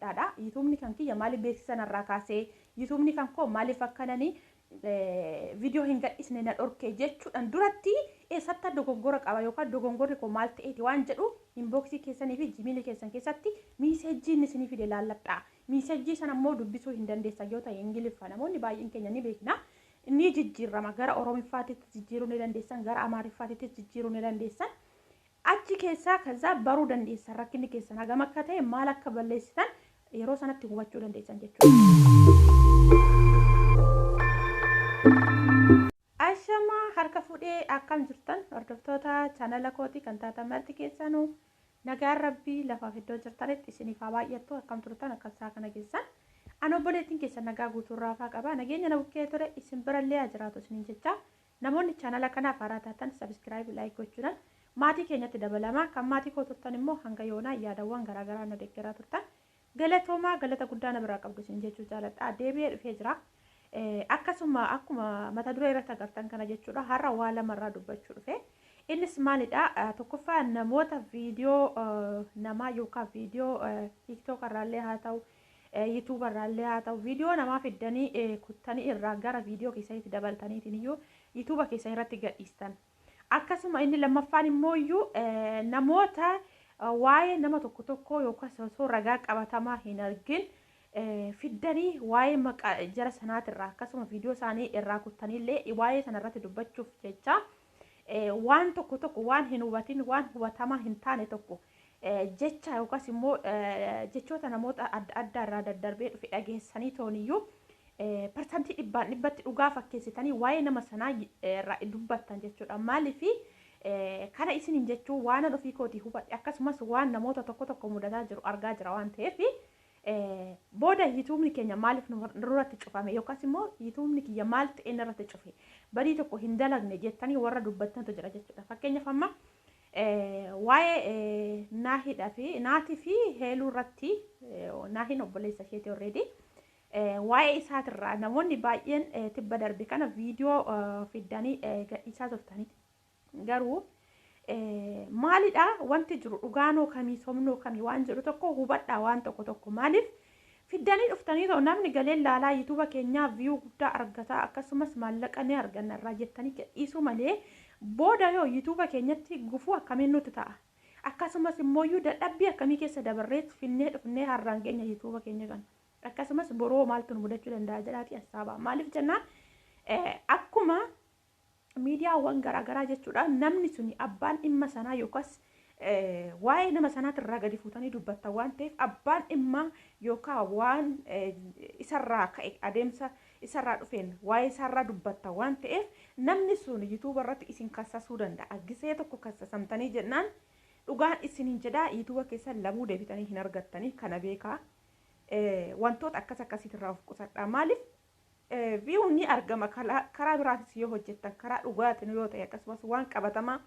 laalladhaadha. YouTubeni kan kiyya maaliif beeksisa narraa kaasee, YouTubeni kan koo maaliif akkanani viidiyoo hin gadhisne na dhorke jechuudhaan duratti eessatti dogoggora qaba yookaan dogongorri koo maal ta'eeti waan jedhu inboxii keessanii fi Gmailii keessan keessatti messageiin isinii fide laalladha. Messageii sana immoo dubbisuu hin dandeessan yoo ta'e Ingiliffa namoonni baay'een keenya ni beekna. Ni jijjiirama, gara Oromiffaatitti jijjiiruu ni dandeessan, gara Amaariffaatitti jijjiiruu ni dandeessan. Achi keessaa kaza baruu dandeessan, rakkinni keessan hagam akka ta'e, maal akka balleessitan yeroo sanatti hubachuu dandeessan jechuudha. Ashamaa, harka fuudhee, akkam jirtan hordoftoota chaanala kootii kan taatan marti keessanuu? Nagaan Rabbii lafaaf iddoo jirtanitti isiniif haa baay'attu. Akkam turtan? Akkam isaa kana keessan? Ani obboleettiin keessan nagaa guutuu raafaa qaba. Nageenya na bukkee ture isin birallee haa jiraatu isiniin jecha, namoonni chaanala kanaaf haaraa taatan subscribe, like gochuudhaan maatii keenyatti dabalamaa. Kan maatii koo turtan immoo hanga yoonaa yaadawwan garaagaraa na deeggaraa turtan, galatoomaa, galata guddaa na biraa qabdu isin jechuu jaaladha. Deebi'ee dhufee jira. Akkasuma akkuma mata duree irratti agartan kana jechuudha, har'a waa lamarraa dubbachuu dhufe. Innis maalidha? Tokkoffaa, namoota viidiyoo namaa yookaan viidiyoo TikTok irraallee haa ta'u, YouTube irraallee haa ta'u, viidiyoo namaa fiddanii kuttanii irraa gara viidiyoo keessanitti dabaltaniitiin iyyuu YouTube keessan irratti gadhiistan. Akkasuma inni lammaffaan immoo iyyuu namoota waa'ee nama tokko tokko yookaan osoo ragaa qabatamaa hin argin fiddanii waa'ee maqaa jara sanaatirraa akkasuma viidiyoo isaanii irraa kuttaniillee waa'ee sanarratti dubbachuuf jecha waan tokko tokko, waan hin hubatin, waan hubatamaa hin taane tokko jecha yookaas immoo jechoota namoota adda addaa irraa daddarbee dhufe dhageessanii tooniyyuu parsantii dhibbaan dhibbatti dhugaa fakkeessitanii waa'ee nama sanaa irraa dubbattan jechuudha. Maaliifi kana isiniin jechuun waan ofii kootii hubadhe, akkasumas waan namoota tokko tokko mudataa jiru argaa jira waan ta'eef, booda YouTubeni keenya maaliif nurratti cufame yookaas immoo YouTubeni kiyya maal ta'e nurratti cufe, badii tokko hin dalagne jettanii warra dubbattantu jira jechuudha. Fakkeenyaaf, amma waa'ee Naahidhaa fi Naatii fi Heeluu irratti, Naahiin obboleessa isheeti already. Waa'ee isaatirraa namoonni baay'een tibba darbe kana viidiyoo fiddanii gadhiisaa turtanii. Garuu maalidha wanti jiru, dhugaanoo kamii, somnoo kamii waan jedhu tokko hubadhaa. Waan tokko tokko maaliif fiddanii dhuftanii ta'u namni galee laalaa YouTube keenyaa view guddaa argataa, akkasumas maallaqa ni arganna irraa jettanii gadhiisuu malee, booda yoo YouTube keenyatti gufuu akkamiin nutti ta'a? Akkasumas immoo dadhabbii akkamii keessa dabarree finnee dhufnee har'aan keenya YouTube keenya kana? Akkasumas boroo maaltu nu mudachuu danda'a jedhaati hassaabaa. Maaliif jennaan, akkuma miidiyaawwan garaagaraa jechuudha, namni suni abbaan dhimma sanaa yookaas waa'ee nama sanaatirraa gadi fuutanii dubbattan waan ta'eef, abbaan dhimma yookaan waan isarraa ka'e, adeemsa isarraa dhufeen waa'ee isaarraa dubbattan waan ta'eef, namni sun YouTube irratti isin kassasuu danda'a. Gisee tokko kassasamtanii jennaan, dhugaan isiniin jedhaa, YouTube keessan lamuu deebitanii hin argattanii, kana beekaa. Wantoota akkas akkasiitirraa of qusadhaa. Maaliif, viewn ni argama karaa biraatis yoo hojjettan, karaa dhugaatiin yoo ta'e, akkasumas waan qabatamaa,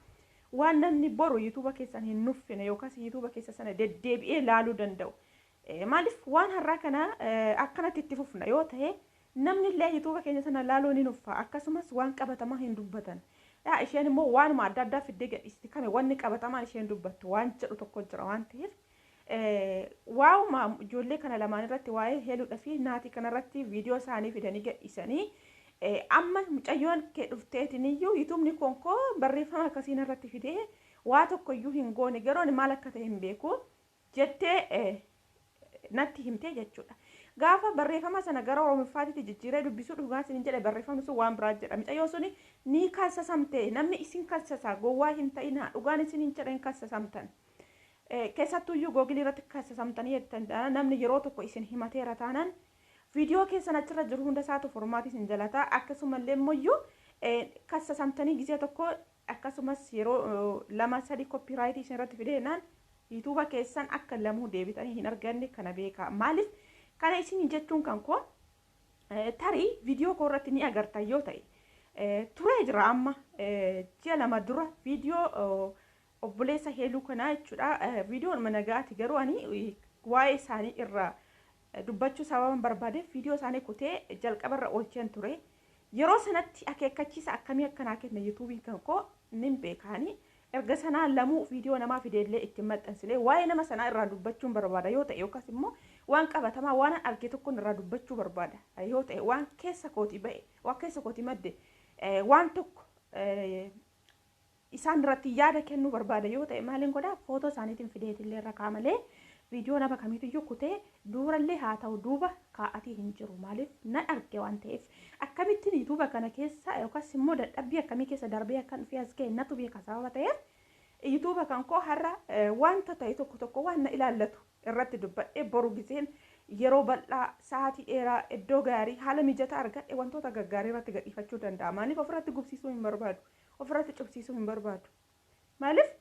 waan namni boru YouTube keessan hin nuffine yookaas YouTube keessa sana deddeebi'ee laaluu danda'u. Maaliif, waan har'aa kana akkanatti itti fufna yoo ta'e, namni illee YouTube keenya sana laaluu ni nuffa, akkasumas waan qabatamaa hin dubbatan. Isheen immoo waanuma adda addaa fiddee gadhiisti, kame wanni qabatamaan isheen dubbattu waan jedhu tokko jira waan ta'eef. Waa'uma ijoollee kana lamaan irratti, waa'ee Heeluudha fi Naatii kanarratti viidiyoo isaanii fidanii gadhiisanii, amma mucayyoon kee dhufteetiin iyyuu YouTubeni konkoo barreeffama akkasiin irratti fidee, waa tokko iyyuu hin goone, garuu ani maal akka ta'e hin beeku jettee natti himtee jechuudha. Gaafa barreeffama sana gara Oromiffaatitti jijjiiree dubbisuu, dhugaa isin jedhe, barreeffamni sun waan biraa jedha. Mucayyoon suni ni kassasamte. Namni isin kassasa, gowwaa hin ta'inaa, dhugaan isin hin jedhe, hin kassasamtan. Keessattuyyuu Googleii irratti kassasamtanii jettan, namni yeroo tokko isin himateera taanaan, viidiyoo keessan achirra jiru hunda isaatu formaatii isin jalataa. Akkasumallee immoo kassasamtanii gisee tokko, akkasumas yeroo lama sadi copyrightii isin irratti fidee jennaan, YouTube keessan akka lamuu deebitanii hin arganne kana beekaa. Maaliif kana isin jechuun kan koo, tarii viidiyoo koo irratti ni agartan yoo ta'e, turee jira, amma ji'a 2 dura viidiyoo obboleessa Heeluu kanaa jechuudha. Viidiyoon nagaati, garuu ani waa'ee isaanii irraa dubbachuu sababan barbaadeef viidiyoo isaanii kutee jalqabarra oolcheen ture. Yeroo sanatti akeekkachiisa akkamii akkanaa kenne YouTubeiin kan koo nin beekaani. Erga sanaa lamuu viidiyoo namaa fideellee ittiin maxxansinee waa'ee nama sanaa irraa dubbachuun barbaada yoo ta'e, yookaas immoo Waan qabatamaa waan arge tokkoon irraa dubbachuu barbaada yoo ta'e, waan keessa kootii ba'e, waan keessa kootii madde, waan tokko isaan irratti yaada kennuu barbaada yoo ta'e, maaliin godhaa? Footoo isaaniitiin fideetillee irra kaamalee viidiyoo nama kamiitiyyuu kutee duurallee haa ta'u duuba kaa'atii hin jiru. Maaliif? Nan arge waan ta'eef. Akkamittiin yuutuuba kana keessa yookaas immoo dadhabbii akkamii keessa darbee akkan dhufee as ga'e natu beeka. Sababa ta'eef yuutuuba kan koo har'a wanta ta'e tokko tokko waan na ilaallatu irratti dubbadhee, boru giseen yeroo bal'aa, sa'aatii dheeraa, iddoo gaarii, haala mijataa argadhe wantoota gaggaarii irratti gadhiifachuu danda'a. Maaliif? Ofirratti gubsiisuu hin barbaadu, ofirratti cubsiisuu hin barbaadu. Maaliif?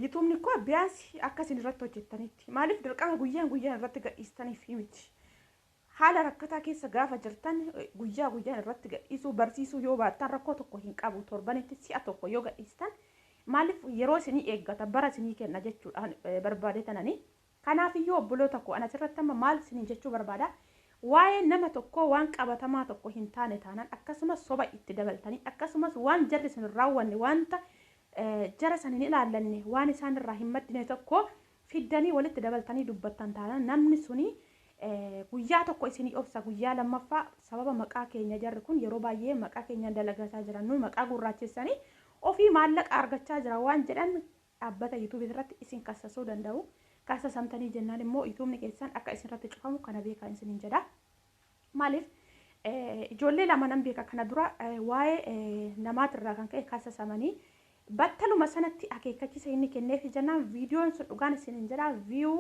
Yuutuubni koo biyaansi akkasin irratti hojjettanitti, maaliif dirqama guyyaan guyyaan irratti gadhiistaniif miti. Haala rakkataa keessa gaafa jirtan guyyaa guyyaan irratti gadhiisuu barsiisuu yoo baattan rakkoo tokko hin qabu. Torbanitti si'a tokko yoo gadhiistan, maaliif yeroo isinii eeggata, bara isinii kenna jechuudhaan barbaade tananii. Kanaafiyyuu obboloota koo, ana asirratti amma maal isiniin jechuu barbaada? Waa'ee nama tokkoo waan qabatamaa tokko hin taane taanaan, akkasumas soba itti dabaltanii, akkasumas waan jarri isin raawwanne, wanta jara san hin ilaallanne, waan isaan irraa hin maddine tokko fiddanii walitti dabaltanii dubbattan taanaan, namni suni guyyaa tokko isinii obsa, guyyaa lammaffaa sababa maqaa keenya, jarri kun yeroo baay'ee maqaa keenyaan dalagataa jiran, nuyi maqaa gurraachessanii ofii maallaqa argachaa jira waan jedhan dhaabbata yuutuubii irratti isin kassasuu danda'u. Kassasamtanii jennaan immoo yuutuubni keessan akka isin irratti cufamu kana beekaa isiniin jedha. Maaliif? Ijoollee lama nan beeka kana dura waa'ee namaatirraa kan ka'e kassasamanii, battaluma sanatti akeekkachiisa inni kenneef jennaan viidiyoon sun, dhugaan isiniin jedha, view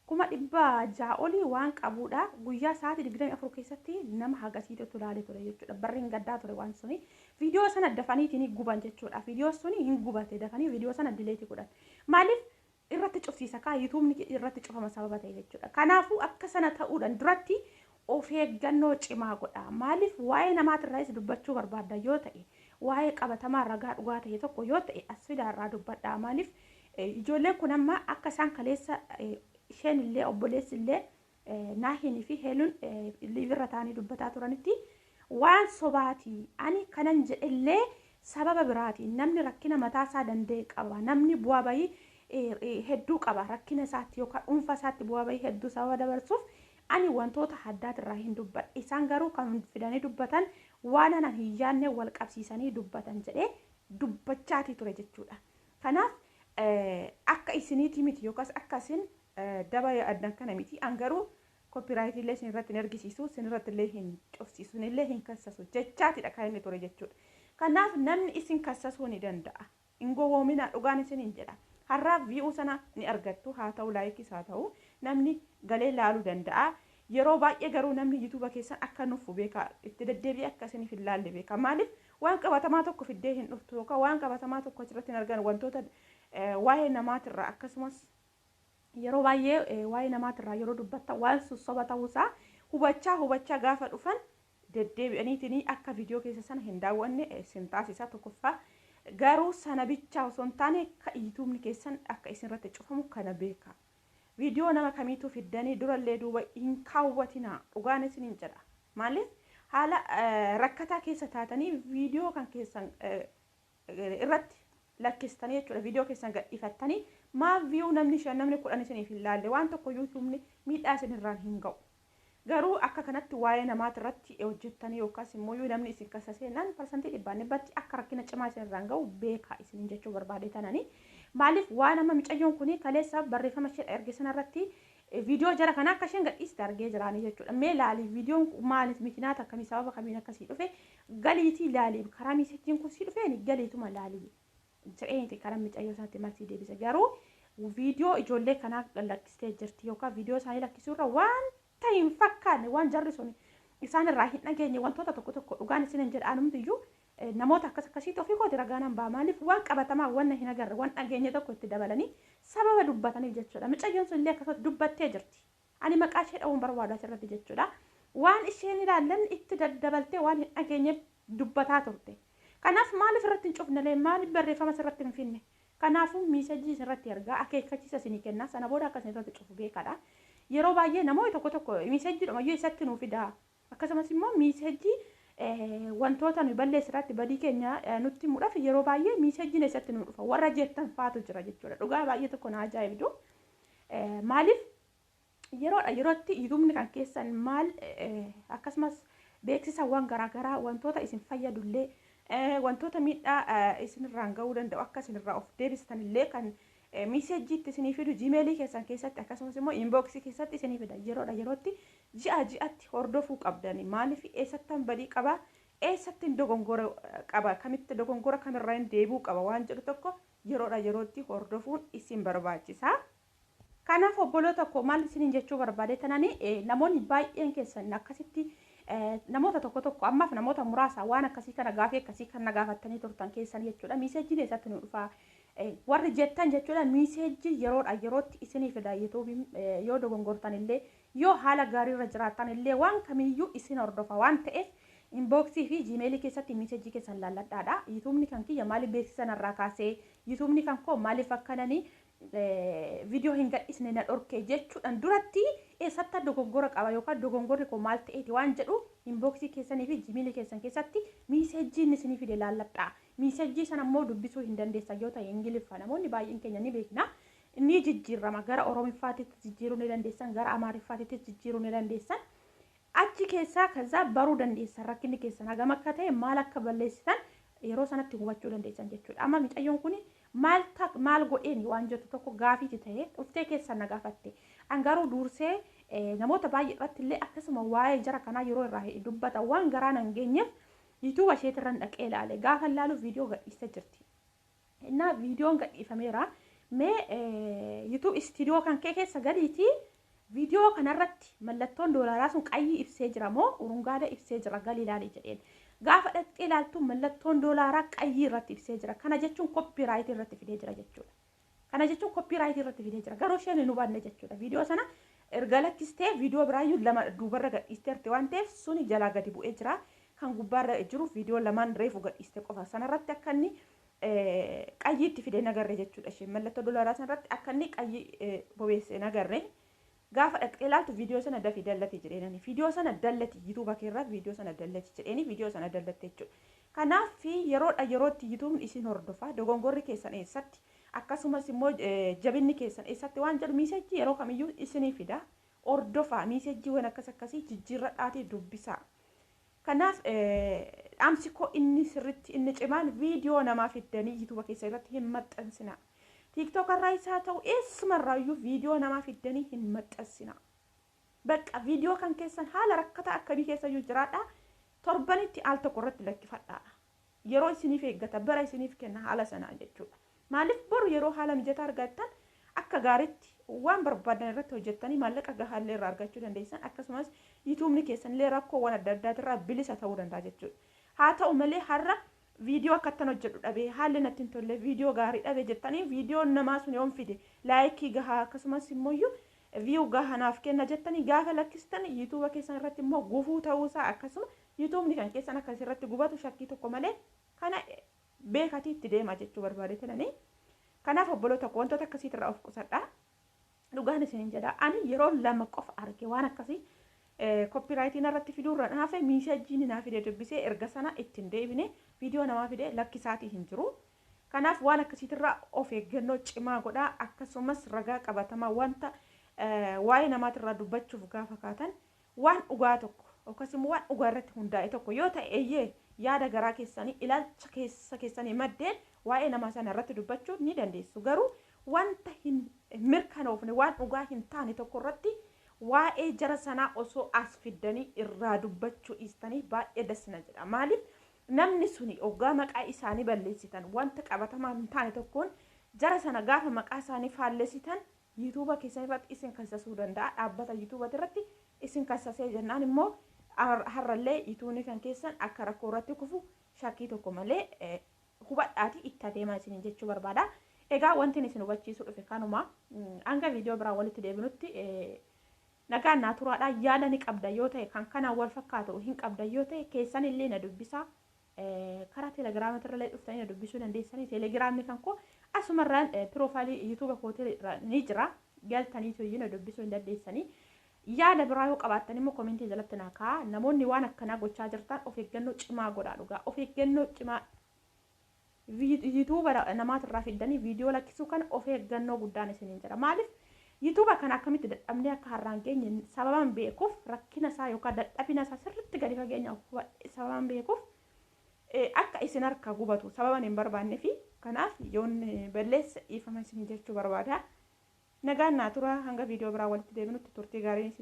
600,000 olii waan qabudha. Guyyaa sa'aatii 24 keessatti nama hagasiitu ilaalee ture jechuudha. Barriin gaddaa ture waan suni. Viidiyoo sana dafaniitiin guban jechuudha. Viidiyoo suni hin gubate, dafanii viidiyoo sana delete godhan. Maaliif? Irratti cufsiisa kaa, yuutuubni irratti cufama sababa ta'e jechuudha. Kanaafuu akka sana ta'uudhaan duratti of eeggannoo cimaa godha. Maaliif? Waa'ee namaatirraayis dubbachuu barbaadda yoo ta'e, waa'ee qabatamaa ragaa dhugaa ta'e tokko yoo ta'e as fidaarraa dubbadha. Maaliif? Ijoolleen kun amma akka isaan kaleessa isheen illee obboleessi illee Naahinii fi Heeluun live irra ta'anii dubbataa turanitti waan sobaati. Ani kanan jedhellee sababa biraati. Namni rakkina mataasaa danda'e qaba. Namni bu'aa bahii hedduu qaba. Rakkina isaatti yookaan dhuunfaa isaatti bu'aa bahii hedduu sababa dabarsuuf ani wantoota addaatirraa hin dubbadhe. Isaan garuu kan fidanii dubbatan waan anan hin yaadne wal qabsiisanii dubbatan jedhee dubbachaatii ture jechuudha. Kanaaf akka isiniiti miti yookaas akka isin daba addan kana miti. An garuu copyright illee isin irratti hin argisiisu, isin irratti illee hin cufsiisu, illee hin kassasu jechaatidha kan inni ture jechuudha. Kanaaf namni isin kassasuu ni danda'a. Hin gowwoominaa, dhugaan isin hin jedha. Har'aaf view sana ni argattu, haa ta'u like is haa ta'u namni galee laaluu danda'a. Yeroo baay'ee garuu namni yuutuuba keessan akka nufu beeka, itti deddeebi'ee akka isiniif hin laalle beeka. Maaliif? Waan qabatamaa tokko fiddee hin dhuftu yookaan waan qabatamaa tokko achirratti hin argan wantoota waa'ee namaatirraa. Akkasumas yeroo baay'ee waa'ee namaatirraa yeroo dubbatta waan sossoba ta'uusaa hubachaa hubachaa gaafa dhufan deddeebi'aniitiin akka viidiyoo keessa sana hin daawwanne isin taasisa tokkoffaa. Garuu sana bichaa osoo hin taane yuutuubni keessan akka isin irratti cufamu kana beeka. Viidiyoo nama kamiituu fiddanii durallee duuba hin kaawwatinaa, dhugaan isin hin jedha. Maaliif? Haala rakkataa keessa taatanii viidiyoo kan keessan irratti lakkistanii jechuudha. Viidiyoo keessan gadhiifattanii maaf view namni 5, namni 10 isiniif hin laalle, waan tokko yuutuubni miidhaa isinirraan hin ga'u. Garuu akka kanatti waa'ee namaati irratti hojjettanii yookaas immoo namni isin kassaseenaan 100% akka rakkina cimaa isinirraan ga'u beekaa isiniin jechuu barbaade tananii. Maaliif? Waan amma micayyoon kun kaleessa barreeffama ishee erge sanarratti viidiyoo jara kana akka isheen gadhiiste argee jiraanii jechuudha. Mee laali, viidiyoon maaliif, mikinaata akkamii, sababa kamiin akkasii dhufe, galiitii laali, karaa message iin kun si dhufeen galiituma laali jedheeti karaa micayyoo isaatti marsii deebise. Garuu viidiyoo ijoollee kanaa lakkistee jirti yookaan viidiyoo isaanii lakkisuu irra wanta hin fakkaanne, waan jarri sun isaan irraa hin dhageenye wantoota tokko tokko, dhugaan isin hin jedhaanumtiyyuu namoota akkas akkasiitti ofii kooti ragaa nan ba'a. Maaliif? Waan qabatamaa waan hin agarre, waan dhageenye tokko itti dabalanii sababa dubbataniif jechuudha. Micayyoon sun illee akkasumas dubbattee jirti. Ani maqaa ishee dha'uun barbaadu asirratti jechuudha. Waan isheen ilaallan itti daddabaltee waan hin dhageenye dubbataa turte. Kanaaf maaliif irratti hin cufnelee? Maaliif barreeffama asirratti hin finne? Kanaafuu message isirratti ergaa akeekkachiisa isinii kenna. Sana booda akka isin irratti cufu beekadha. Yeroo baay'ee namoonni tokko tokko message dhumayyuu isatti nuu fidaa. Akkasumas immoo message wantoota nuyi balleessirratti badii keenya nutti himuudhaaf yeroo baay'ee message iin eessatti nu dhufa warra jettan faatu jira jechuudha. Dhugaa baay'ee tokko na ajaa'ibdu. Maaliif? Yeroodha yerootti yuutuubni kan keessan maal, akkasumas beeksisawwan garaagaraa, wantoota isin fayyadullee, wantoota miidhaa isinirraan ga'uu danda'u akka isinirraa of deebistanillee kan messageiitti isinii fidu Gmailii keessan keessatti, akkasumas immoo inboxii keessatti isinii fida. Yeroodha yerootti, ji'a ji'atti hordofuu qabdani. Maaliif? Eessattan badii qaba, eessatti dogongora qaba, kamitti dogongora kamirraa hin deebi'uu qaba waan jedhu tokko yeroodha yerootti hordofuun isin barbaachisa. Kanaaf obboloota koo, maal isiniin jechuu barbaade tanani, namoonni baay'een keessan akkasitti namoota tokko tokko, ammaaf namoota muraasa, waan akkasii kana gaafii akkasii kan na gaafattanii turtan keessan jechuudha. Messageiin eessatti nu dhufaa warri jettan jechuudha. Messageii yeroodha yerootti isinii fida yuutuubiin. Yoo dogongortan illee, yoo haala gaariirra jiraattan illee, waan kamiyyuu isin hordofa waan ta'eef inboxii fi Gmailii keessatti messageii keessan laalladhaadha. Yuutuubni kan kiyya maaliif beeksisa narraa kaasee, yuutuubni kan koo maaliif akkananii viidiyoo hin gadhisne na dhorke jechuudhaan duratti eessatti dogongora qaba yookaan dogongorri koo maal ta'eeti waan jedhu inboxii keessanii fi Gmailii keessan keessatti messageiin isinii fide laalladha. Messageii sana immoo dubbisuu hin dandeessan yoo ta'e, Ingiliffa namoonni baay'een keenya ni beekna. Ni jijjiirama, gara Oromiffaatitti jijjiiruu ni dandeessan, gara Amaariffaatitti jijjiiruu ni dandeessan. Achi keessaa kaza baruu dandeessan, rakkinni keessan hagam akka ta'e, maal akka balleessitan yeroo sanatti hubachuu dandeessan jechuudha. Amma mucayyoon kun maal maal godheeni waan jettu tokko gaafiiti ta'e dhuftee keessan na gaafatte. An garuu dursee namoota baay'ee irratti illee akkasuma waa'ee jara kanaa yeroo irraa dubbata waan garaa nan geenyeef yuutuuba isheetirran dhaqee ilaale. Gaafa ilaalu viidiyoo gadhiistee jirti. Innaa viidiyoon gadhiifameera. Mee YouTube Studio kan kee keessa gadiiti viidiyoo kanarratti mallattoon doolaaraa sun qayyii ibsee jira moo urungaada ibsee jira, galii ilaali jedheen. Gaafa dhaqxee ilaaltu mallattoon doolaaraa qayyii irratti ibsee jira. Kana jechuun copyrightii irratti fidee jira jechuudha. Kana jechuun copyrightii irratti fidee jira. Garuu isheen hin hubanne jechuudha. Viidiyoo sana erga lakkistee viidiyoo biraayyuu lama duubarra gadhiisteerti waan ta'eef suni jalaa gadi bu'ee jira. Kan gubbaarra jiru viidiyoo lamaan reefu gadhiiste qofa. Sanarratti akka inni qayyii itti fidee nagarre jechuudha. Isheen mallattoo doolaaraa sanarratti akka inni qayyii bobeesse nagarre. Gaafa dhaqxee ilaaltu viidiyoo sana dafii delete jedheenani. Viidiyoo sana delete, yuutuuba keerraa viidiyoo sana delete jedheeni, viidiyoo sana delete jechuudha. Kanaaf yeroodha yerootti yuutuubni isin hordofa. Dogongorri keessan eessatti, akkasumas immoo jabinni keessan eessatti waan jedhu messageii yeroo kamiyyuu isinii fida. Hordofa, messageiiwwan akkas akkasii jijjiirradhaatii dubbisaa. Kanaaf dhaamsi koo inni sirritti inni cimaan, viidiyoo namaa fiddanii yuutuuba keessa irratti hin maxxansina. TikTok irraa isaa ta'u eessumarraayyuu viidiyoo namaa fiddanii hin maxxansina. Bakka viidiyoo kan keessan haala rakkataa akkamii keessayyuu jiraadha. Torbanitti al tokko irratti lakkifadhaa. Yeroo isiniif eeggata, bara isiniif kenna haala sanaa jechuudha. Maaliif? Boru yeroo haala mijataa argattan akka gaariitti waan barbaadan irratti hojjettanii maallaqa gahaallee irraa argachuu dandeessan, akkasumas yuutuubni keessanillee rakkoowwan adda addaatirraa bilisa ta'uu danda'a jechuudha. Haa ta'u malee har'a viidiyoo akkattan hojjedhu dhabee, haalli natti hin tolle, viidiyoo gaarii dhabe jettanii viidiyoon namaa sun yoon fide likeii gahaa akkasumas immoo view gahaa naaf kenna jettanii gaafa lakkistan, yuutuuba keessan irratti immoo gufuu ta'uusaa, akkasuma yuutuubni kan keessan akkas irratti gubatu shakkii tokko malee kana beekatii itti deema jechuu barbaadeetanii. Kanaaf obboloota koo, wantoota akkasiitirraa of qusadhaa. Dhugaan isiniin jedha, ani yeroo lama qofa arge waan akkasii. Copyrightiin irratti fiduurra naafe messageiin naa fide dubbisee erga sana ittiin deebine viidiyoo namaa fide lakkisaatii hin jiru. Kanaaf waan akkasiitirraa of eeggannoo cimaa godhaa. Akkasumas ragaa qabatamaa, wanta waa'ee namaatirraa dubbachuuf gaafa kaatan waan dhugaa tokko yookaas immoo waan dhugaa irratti hundaa'e tokko yoo ta'e, eeyyee, yaada garaa keessanii, ilaalcha keessa keessanii maddeen waa'ee namaa sana irratti dubbachuu ni dandeessu. Garuu wanta hin mirkanoofne, waan dhugaa hin taane tokko irratti waa'ee jara sanaa osoo as fiddanii irraa dubbachuu dhiistanii baay'ee dasna jedha. Maaliif? Namni suni oggaa maqaa isaanii balleessitan, wanta qabatamaa hin taane tokkoon jara sana gaafa maqaa isaanii faallessitan, yuutuuba keessan irratti isin kassasuu danda'a. Dhaabbata yuutuuba irratti isin kassasee jennaan immoo har'allee yuutuubni kan keessan akka rakkoo irratti kufu shakkii tokko malee hubadhaatii itti adeemaa isiniin jechuu barbaada. Egaa wanti isin hubachiisuu dhufe kanuma. Hanga viidiyoo biraa walitti deebinutti nagaan naa turaadha. Yaada ni qabda yoo ta'e, kan kanaan wal fakkaatu hin qabda yoo ta'e, keessan illee na dubbisaa. Karaa teelegiraamii irra dhuftanii na dubbisuu dandeessanii. Teelegiraamni kan koo asumarraan profileii yuutuuba kootii ni jira. Galtanii iyyuu na dubbisuu hin dandeessanii. Yaada biraa yoo qabaattan immoo commentii jalatti naa kaa'aa. Namoonni waan akkanaa gochaa jirtan of eeggannoo cimaa godhaa dhugaa. Of eeggannoo cimaa, yuutuuba namaatirraa fiddanii viidiyoo lakkisuu kana of eeggannoo guddaan isiniin jedha. Maaliif? Yuutuuba kana akkamitti dadhabnee akka har'aan geenye sababan beekuuf, rakkina isaa yookaan dadhabina isaa sirriitti gadi fageenya hubadhe sababan beekuuf, akka isin harka gubatu sababan hin barbaanne fi kanaaf yoon balleessa dhiifama isin jechuu barbaada. Nagaan naa tura, hanga viidiyoo biraa walitti deebinutti turtii gaarii isin.